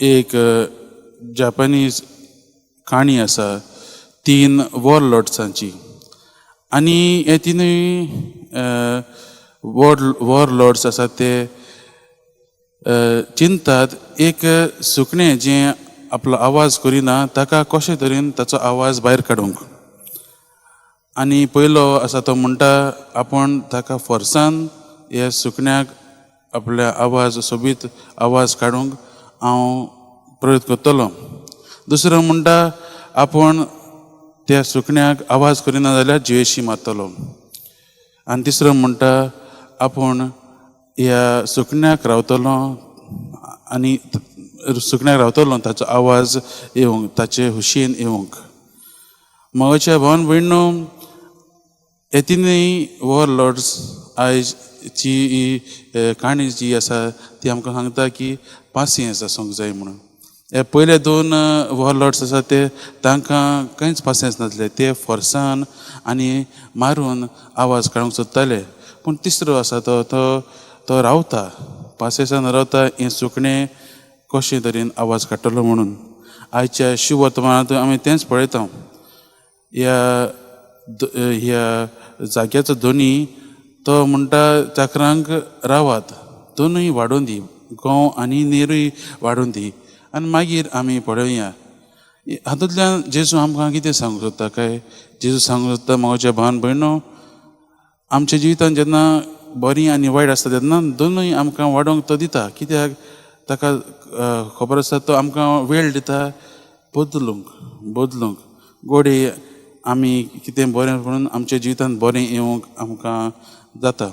एक जापानीज काणी आसा तीन वॉरलॉर्ड्सांची आनी हे तिनूय वॉरलॉर्ड्स आसात ते चिंतात एक सुकणें जें आपलो आवाज करिना ताका कशे तरेन ताचो आवाज भायर काडूंक. आनी पयलो आसा तो म्हणटा आपूण ताका फोर्सान ह्या सुकण्याक आपल्या आवाज सोबीत आवाज काडूंक हांव प्रयत्न करतलो. दुसरो म्हणटा आपूण त्या सुकण्याक आवाज करिना जाल्यार जिवेशी मारतलो. आनी तिसरो म्हणटा आपूण ह्या सुकण्याक रावतलो आनी सुकण्याक रावतलो ताचो आवाज येवंक, ताचे हुशेन येवंक. म्हज्या भावन भयणो, हे तिनूय वॉरलॉर्ड्स आयज ची ही काणी जी आसा ती आमकां सांगता की पासियेंस आसूंक जाय म्हणून. हे पयले दोन वॉरलॉर्ड्स आसा ते तांकां कांयच पासियेंस नासले, ते फोर्सान आनी मारून आवाज काडूंक सोदताले. पूण तिसरो आसा तो तो तो रावता, पासियेंसान रावता हें सुकणें कशें तरेन आवाज काडटलो म्हणून. आयच्या शिववर्तमानांत आमी तेंच पळयता. ह्या ह्या जाग्याचो धनी तो म्हणटा चाकरांक रावात, दोनूय वाडोवन दी, गंव आनी नेरूय वाडोवन दी आनी मागीर आमी पळोवया. हातूंतल्यान जेजू आमकां कितें सांगूंक सोदता काय? जेजू सांगूंक सोदता म्हज्या भावन भयणो, आमच्या जिवितांत जेन्ना बरीं आनी वायट आसता तेन्ना दोनूय आमकां वाडोवंक तो दिता. कित्याक ताका खबर आसता तो आमकां वेळ दिता बदलूंक बदलूंक. गोडे आमी कितें बरें म्हणून आमच्या जिवितांत बरें येवंक आमकां जाता.